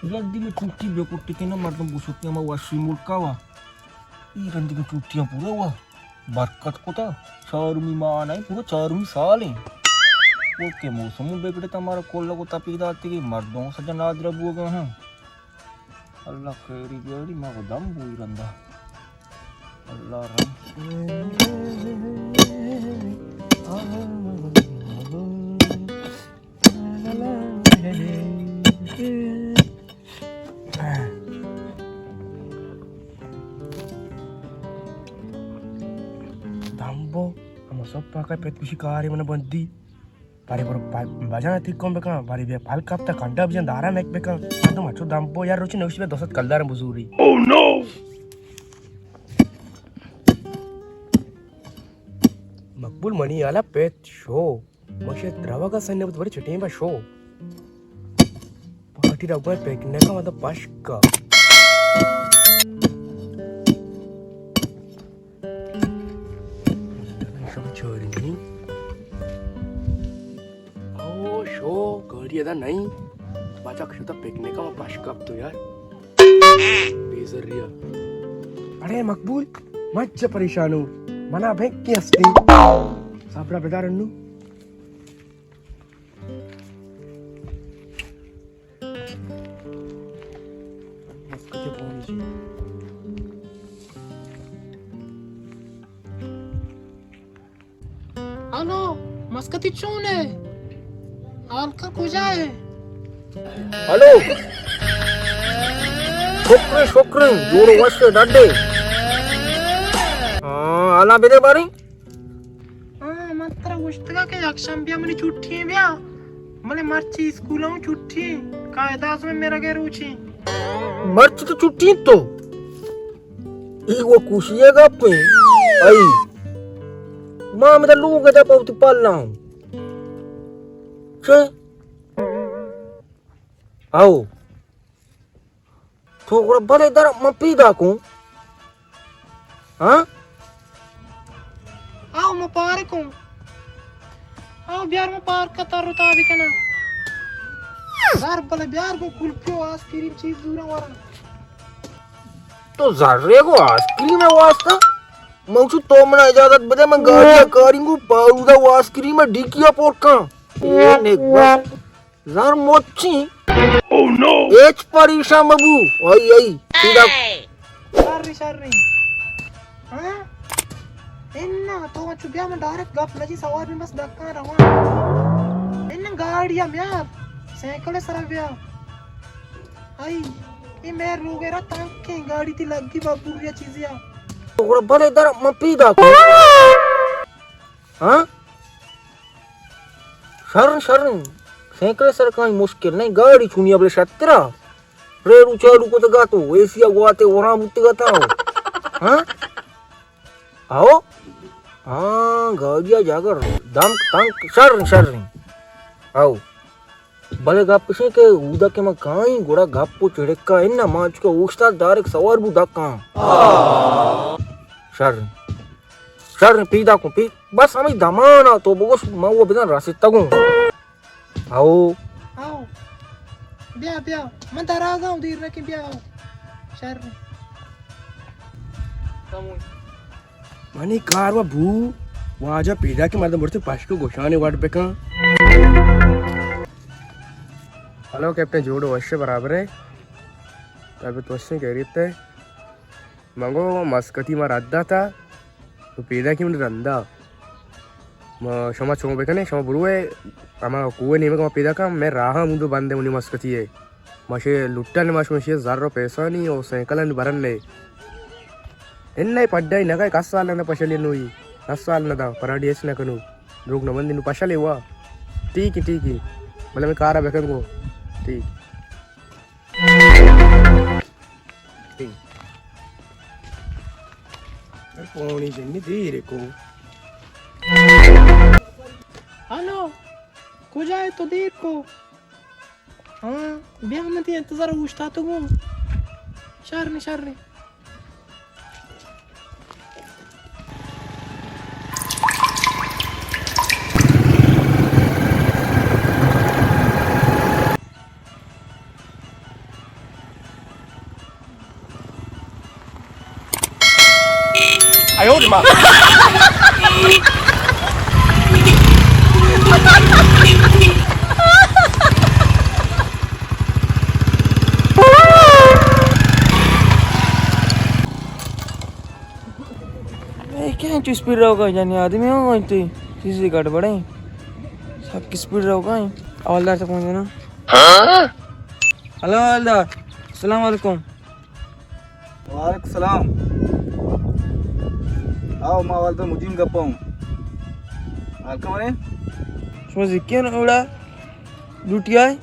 جلدی میں چھٹی بے کٹی کے نا مردم بسوتی ہما واشی ملکا وا۔ ای رندگی چھٹیاں پورا وا۔ برکت کتا۔ چارمی ماہ نہیں، پورا چارمی سال ہیں۔ اوکے، موسم بگڑے تو ہمارا کل کو تپی داتی گی، مردم سجا نادرا بوگا ہیں۔ اللہ خیری بیاری، ما کو دم بوئی رندا۔ اللہ رحم۔ دمبو، ہم سب پاکا پت کشی کاری من بندی۔ بارے برو پا-، بجاں تکون بکن، بارے بیا پھل کپتا کنڈا بجن دارا مک بکن۔ مردم اچو دمبو یار روچی نوشتی بیا دو سد کلدار بزوری۔ Oh no! مقبول منی حالا پت شو۔ مشت روگا سن نبت بڑے چٹیں با شو۔ پارٹی روگا پکنکا مطلب پشکا۔ شما چوری کنی؟ او شو، گاڑی ادا نہیں۔ بچک شتا پکنکا ما پاش کپ تو یار۔ بے ذریا۔ اڑے مقبول، مت چہ پریشانو۔ منا بینک کی ہستی۔ صبر بدار انو۔ ہلو، مسکتی چون ہے؟ آلکا کجا ہے؟ ہلو۔ شکر، شکر، جوڑ وش ڈڈے۔ ہاں، حالا بدے باریں۔ ہاں، من ترا گوشتگا کہ یکشنبے منی چھٹی ایں بیا۔ بلے مرچی اسکول اوں چھٹی ایں۔ قاعدہ اعظم میرا گئے روچی۔ مرچی تو چھٹی ایں تو؟ ای وہ کوشی ہے گپ ایں۔ ائی۔ ما ہمدا لوگ دا پوتی پالا ہوں۔ چے؟ آؤ۔ تو گڑا بلے در من پیدا کوں۔ ہاں؟ آؤ من پار کوں۔ آؤ بیار من پار کا تر تا بکناں۔ زر بلے بیار گوں کلپی و آئس کریم چیز زوراں وراں۔ تو زرے گو آئس کریم واسطہ؟ من چو تو منا اجازت بدے من گاڑی کاریں گو پاودا و آئس کریم ڈیکیا پور کاں۔ اے نگبخت۔ زر مچی۔ Oh no! ہچ پریشان مبو۔ آئی، آئی۔ سیدھا۔ شر، شر۔ ہاں؟ انا، تو چو بیا من ڈائریکٹ گپ نجی سوار بی بس دکان روان۔ انا گاڑی میار۔ سائیکل سر بیا۔ آئی۔ اے میر لوگ را تنگ کیں گاڑی تی لگی بابور یا چیزی آ۔ تو گڑا بلے در من پیدا کو۔ ہاں؟ شرن، شرن۔ سائیکل سر کائیں مشکل نہیں، گاڑی چونیا بلے شترا۔ ریڑو چاڑو کتگا تو، اے سی گواتے وران بوتگا تا۔ ہاں؟ آؤ؟ ہاں، گاڑیا جاگہ دم تنک شرن، شرن۔ آؤ۔ بلے گپ اشیں کہ اودا کہ من کائیں، گڑا گپ و چڑکا انا، ما چکا اوشتات ڈائریکٹ سوار بو دکاں۔ شر۔ شر پیدا کن، پی-، بس ہمیں دمانا تو بگوش، من وہ بزن رسیتگوں۔ آؤ۔ آؤ۔ بیا، بیا۔ من درازاں دیر نکن، بیا۔ شر۔ منی کار و بو، واجہ پیدا کہ مردم برتے پشک و گوشانی وڑ بکن۔ ہلو کیپٹن، جوڑ وش برابر ہے؟ طبیعت وش ہے، خیریت ہے؟ من گو مسکتی ما رد داتا، تو پیدا کہ من رندا۔ ما شما چون بکنے، شما بروے، ہما کوہ نیمگ ما پیدا کن، میں راہ مندو بندے منی مسکتی ہے۔ ماشے لٹن ماش ماشے زر و پیسانی و سائیکلانی برن نے۔ ان نے پڈائی نگا کس سال نہ پشلی نوئی۔ کس سال نہ دا پراڈی اس نہ کنو۔ دروگ نہ بندی نو پشلی وا۔ ٹھیک ہے، ٹھیک ہے۔ بلے میں کارا بکن گو۔ ٹھیک۔ ٹھیک۔ پانی جنی دیر کو۔ ہلو، کجا ہے تو دیر کو؟ ہاں، بیا من تئی انتظار اوشتاتگوں۔ شر نی، شر نی۔ اے ہو ری ماں۔ اے کیا انچو اسپیڈ روگا؟ یعنی آدمی ہوگا انچو، چیزی گڑبڑ ہے۔ سک اسپیڈ روگا ہے۔ حوالدار سے فون دینا۔ ہلو حوالدار، السلام علیکم۔ وعلیکم السلام۔ آؤ، ما حوالدار مجیم گپا ہوں۔ حال خبر ہے؟ شما زکین اوڑا ڈیوٹی آئے؟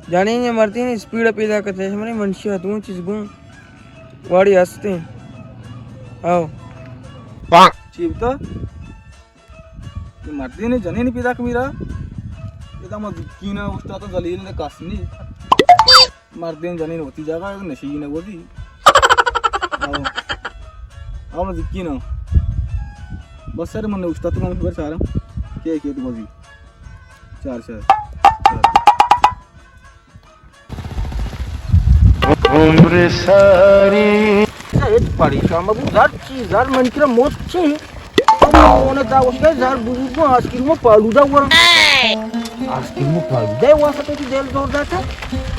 جنین یا مردین اسپیڈ پیدا کرتے ہیں، ہمارے منشیات گوں چیز گوں واڑی ہستے ہیں۔ آؤ۔ چی بتا؟ یہ مردین جنین پیدا کمیرا؟ یہ تو ما زکینا اشتا تو ذلیل نے کس نہیں۔ مردین جنین ہوتی جاگا نشی نہ ہوتی۔ آؤ۔ آؤ، ما زکینا۔ بس سر من اشتا تو من خبر چارا۔ کے کے تو بزی؟ چار، چار۔ عمر ساری۔ ہچ پریشان مبو، زر چی، زر من کرا موت چی۔ اونے دا وشکا زر بزرگوں آسکریم پالودا ورا۔ آسکریم پالودا واسطے تو دل زور داتا۔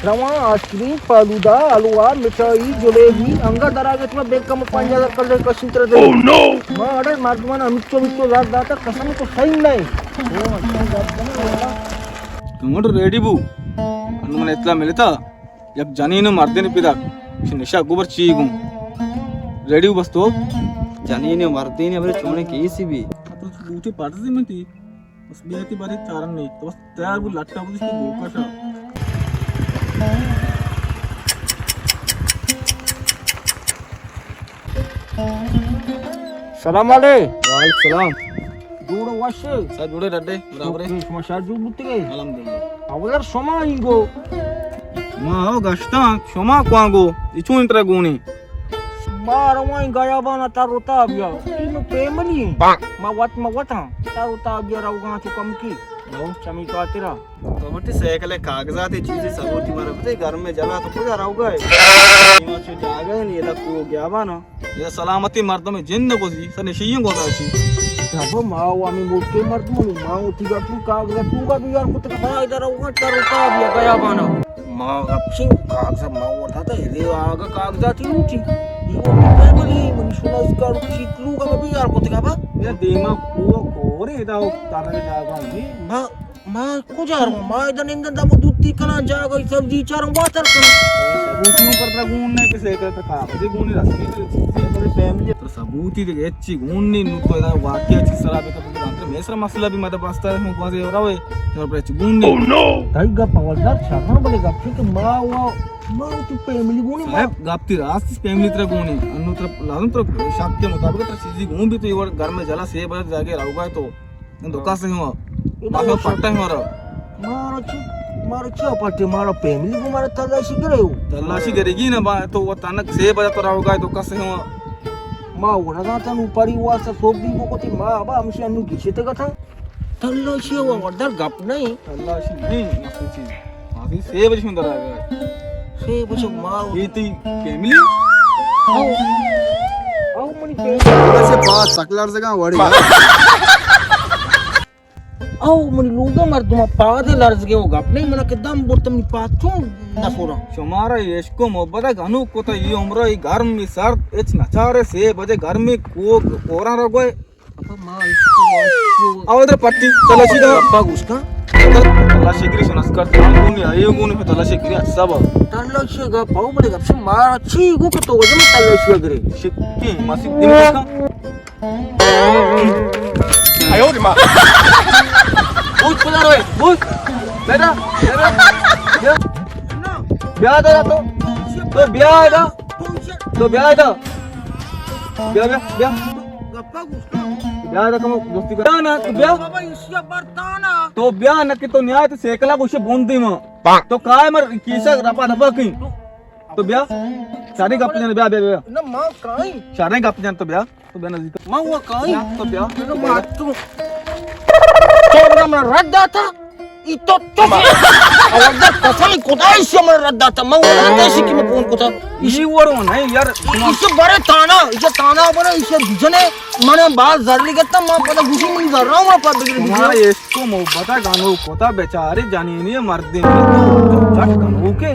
رواں آسکریم پالودا، حلوا، مٹھائی، جلیبی، انگا دراگت میں بیگ کم پنج ہزار کل کشن تر دے۔ ما اڑے مردمان امچو مچو زر داتا، قسم تو صحیح نہیں۔ کموڈ ریڈی بو۔ انو من اطلاع ملتا، یک جنین و مردین پیدا، نشا گوبر چی گوں۔ ریڈی بو بس تو۔ جنین و مردین ہمرے چونے کیسی بھی۔ تو لوٹے پارتی من تی۔ بس بیا تی بارے چارن نہیں۔ تو بس تیار بو لٹا بو اس کی گوکا شا۔ سلام علیکم۔ وعلیکم السلام۔ جوڑ وش۔ سر جوڑے ڈڈے برابر ہے۔ شما شر جوڑ بوتگے؟ الحمدللہ۔ اول شما اینگو۔ ما ہو گشتاں، شما کوانگو؟ ای چون انترا گونی؟ ما روان گیابان تر و تاب یا۔ اینو پیملی۔ ما وت ما وتاں۔ تر و تاب یا روگاں چو کم کی۔ ہو۔ چمی خاطرہ۔ تو وتی سائیکل ءِ کاغذات ءِ چیزے ثبوتی مارا بدے، گرم ءِ جلا تو کجا روگا ئے؟ ایما چو جاگہ نہیں، ادا کو گیابانا۔ ادا سلامتی مردم جن نہ گوزی، سر نشیوں گوزا چی۔ بابا ما و ہمیں ملک ءِ مردم، ما وتی گٹو کاغذات تو گا بیار کتک، ما ادا روگا تر و تاب یا گیابانا۔ ما اپشن کاغذات ما وردا تا، ادا آگا کاغذات لوٹی۔ یہ وہ پیملی منی شنا اس کا چیک لوگا بیار کتک با۔ یہ دیما کو کورے ادا تر جاگا نہیں۔ ما ما کجا رواں؟ ما ادا نندن دمو دوتی کناں، جاگہ سبزی چاراں، واتر کناں۔ ثبوتی ہوں پر ترا گون نہ کہ سائیکل ترا کاغذے گون رسمی تو سائیکل فیملی۔ ترا ثبوتی دے ہچی گون نہیں، نو تو ادا واقعہ چی سرا بے تو انتر میں سرا مسئلہ بھی مدد واسطہ ہوں گوازے روے، ترا پر ہچی گون نہیں۔ تئی گپ حوالدار شرم بلے گپ کہ ما و ما تو فیملی گون ما۔ صاحب، گپ تی راست، فیملی ترا گون ہے، انو ترا لازم ترا شک کے مطابق ترا چیزی گون بھی تو یہ گھر میں جلا سے بجے جاگے روگا تو دو کس ہوں۔ ادا بس وہ پٹا ہے ہمارا۔ مارا چی، مارا چی پٹے، مارا فیملی کو مارا تلاشی کرے ہو۔ تلاشی کرے گی نا با، تو وہ تنک سے بجے تو رہو گا، دو کس ہوں۔ ما وہ نہ جانتا نو پری واسطہ سوب دی کو کوتی ما با ہمشی انو گیشے تے گتا۔ تلاشی ہوا وردار گپ نہیں۔ تلاشی نہیں، مستو چیز۔ ماسی سے بجے شون در آ گیا۔ سے بجے ما۔ یہ تی فیملی؟ آؤ۔ آؤ منی فیملی۔ ایسے بات سک لرزگا وڑی۔ او منی لوگا مردم پاد لرزگے و گپ نہیں، منا کہ دم برت منی پاد چون نہ سورا۔ شمارا عشق و محبت گنو کتا، یہ عمرہ یہ گرم یہ سرد، اچ نچارے سے بجے گرمی کو کورا رگوے۔ ابا ما عشق و عشق و او ادھر پٹی تلاشی دا۔ ابا گوش کا۔ تلاشی گری شناس کر، گونی آئیے گونی پہ تلاشی گری اچھا با۔ تلاشی گا پاؤ بڑے گپ سے مارا چی گو کہ تو وجہ میں تلاشی گری۔ شکی ماسی دن کا۔ بوت پدا روئے، بوت۔ بیٹا، بیٹا، بیا۔ بیا دا تو۔ تو بیا دا۔ تو بیا دا۔ بیا، بیا، بیا۔ بیا دا کمو دوستی کر۔ نا، تو بیا۔ تو بیا نہ کہ تو نیا تو سیکلا گوشے بون دی ماں۔ تو کائے مر کیسا رپا دپا کیں۔ تو بیا۔ سارے گپ جان، بیا، بیا، بیا۔ نہ، ماں کائیں۔ سارے گپ جان تو بیا۔ تو بیا نزدیک۔ ما ہوا کائیں۔ تو بیا۔ تو بیا۔ تو تو بڑا منا رد داتا۔ ای تو چپ۔ حوالدار قسم خدا ایشی من رد داتا۔ من وڑا کسی کی میں فون کتا۔ ایشی وڑو نہیں یار۔ ایشی برے تانا، ایشی تانا برے، ایشی بجنے۔ من باز زر لگتا، من پدا گوشی من زر رہا ہوں، پا بگر بجنے۔ تمہارے اس کو محبت ہے گانو کتا بیچارے جنینی مردے تو چٹ کنو کے۔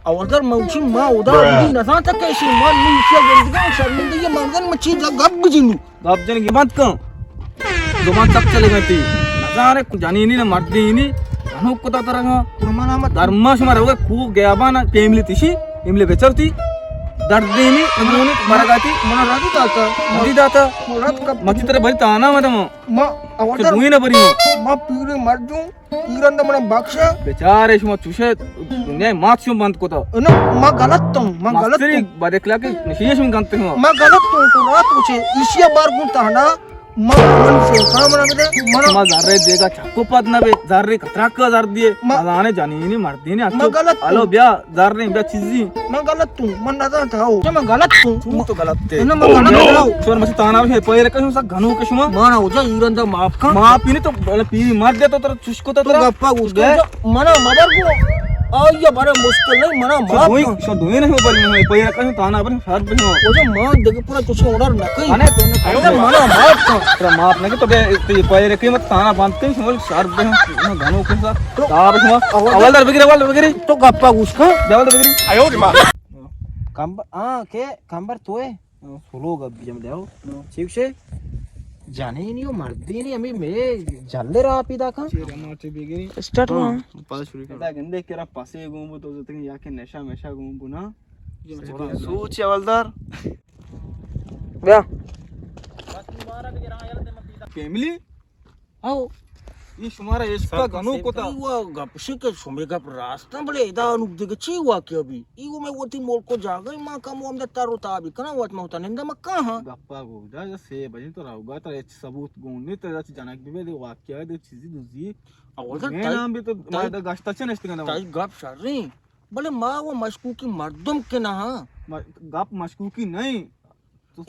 حوالدار من چی ما ادا بھی نزانتا کسی، من نی ایشی زندگی شرمندگی مردن من چی گپ بجنو۔ گپ جنگی بند کن۔ زبان سک چلے گئے تی۔ نزانے جنینی نہ مردینی۔ انو کتا ترگا۔ درما شما روگا کو گیابان پیملی تشی۔ پیملی بچرتی۔ دردینی۔ انونی برگاتی۔ منا رادی داتا۔ رادی داتا۔ مچی ترے بری تانا مدم۔ ما۔ تو دوئی نہ بری۔ ما پیرے مردوں۔ پیران دا منا بخشا۔ بیچارے شما چوشے دنیا مات شما بند کتا۔ انو ما غلط توں، ما غلط توں۔ بد اخلاقی نشیش من گنتے ہوں۔ ما غلط توں، تو رات پوچھے، ایشیا بار گون تہنا، ما من سے کام نہ بدے، من۔ ما زرے دیگا چکو پد نہ بے، زرے کترا کا زر دیے۔ ما لانے جنینی مردینی ما غلط توں۔ الو بیا، زرے بیا چیزی۔ ما غلط توں، من نہ جانتا ہو۔ ما غلط توں۔ تو غلط تے۔ نہ، ما غلط توں۔ شور مچ تانا بے، پیر کا شما گنو کے شما۔ مانا ہو جا، ایران دا معاف کا۔ معاف ہی نہیں تو، پی مر دے تو تر چوش کتا تو ترا۔ گپا گوش کن۔ منا مبر گو۔ آیا بڑا مشکل نہیں، منا معاف کن۔ شو دوئی نہیں بری، پیر کا تانا بری، شر بہ۔ او جو ما دگہ پورا چوش اوڑر نہ کئی۔ انے تو منا معاف کن۔ ترا معاف نہ کہ تو بے، پیر کے مت تانا بند کئی، شما شر بہ۔ گنو کے سا۔ تو تا بہ شما۔ اول در بگری، اول در بگری۔ تو گپا گوش کن۔ اول در بگری۔ آیو ری ما۔ کمبر، ہاں، کے کمبر توئے؟ ہاں۔ سلو گپ بجم دیو۔ ہاں۔ چی گوشے؟ جنینی و مردینی ہمیں میں جلے راہ پیدا کن۔ چی رماٹی بگری؟ اسٹارٹ ہاں۔ ہوا۔ پاس شروع کر۔ ادا گندے کرا پسے گون بو تو زتگیں یا کہ نشہ مشہ گون بو نا۔ سوچ حوالدار۔ بیا۔ فیملی؟ ہاؤ۔ یہ شمارا عشق کا گنو کتا۔ ای وا گپ شی کہ شمے گپ راستاں، بلے ادا انوک دگہ چی واقعہ بی؟ ای و میں وتی ملک و جاگہ ما کم و ہمدا تر و تابی کناں، وت ما ہوتا نندا مکہ ہاں۔ گپا گودا، یا سے بجے تو راوگا، ترا ہچ ثبوت گون نہیں، ترا چی جنک بی بے دے واقعہ دے چیزی دوزی۔ اول میں نام بھی تو ما دا گشتا چے نشتگا۔ تئی گپ شریں، بلے ما و مشکوکی مردم کہ نہ ہاں۔ گپ مشکوکی نہیں۔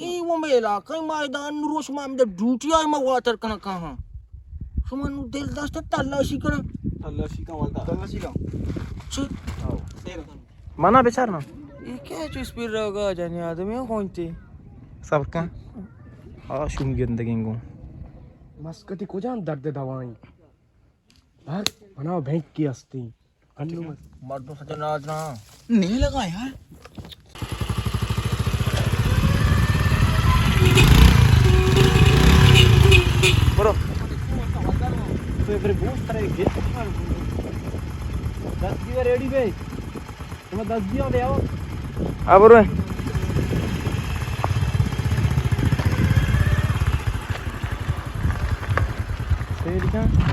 اے و مئے علاقہ، ما ادا انو روش ما ہمدا ڈیوٹی آئی، ما واتر کناں کاہاں۔ شما نو دل داشت تلاشی کناں۔ تلاشی کن والدہ۔ تلاشی کن۔ چی؟ آؤ۔ منا بچار نا۔ اے کیا چو اسپیڈ روگا جانی آدمی ہونتے۔ صبر کن۔ آ شوم گندگیں گوں۔ مسکتی کجام درد دوائیں؟ بھگ، منا بینک کی ہستی۔ انو مردم سجا ناز نہ۔ نہیں لگا یار۔ برو۔ تو برے بوس ترے گیت۔ دس دیوا ریڈی بے۔ تم دس دیوا دے آؤ۔ آ برو۔ سیل کن۔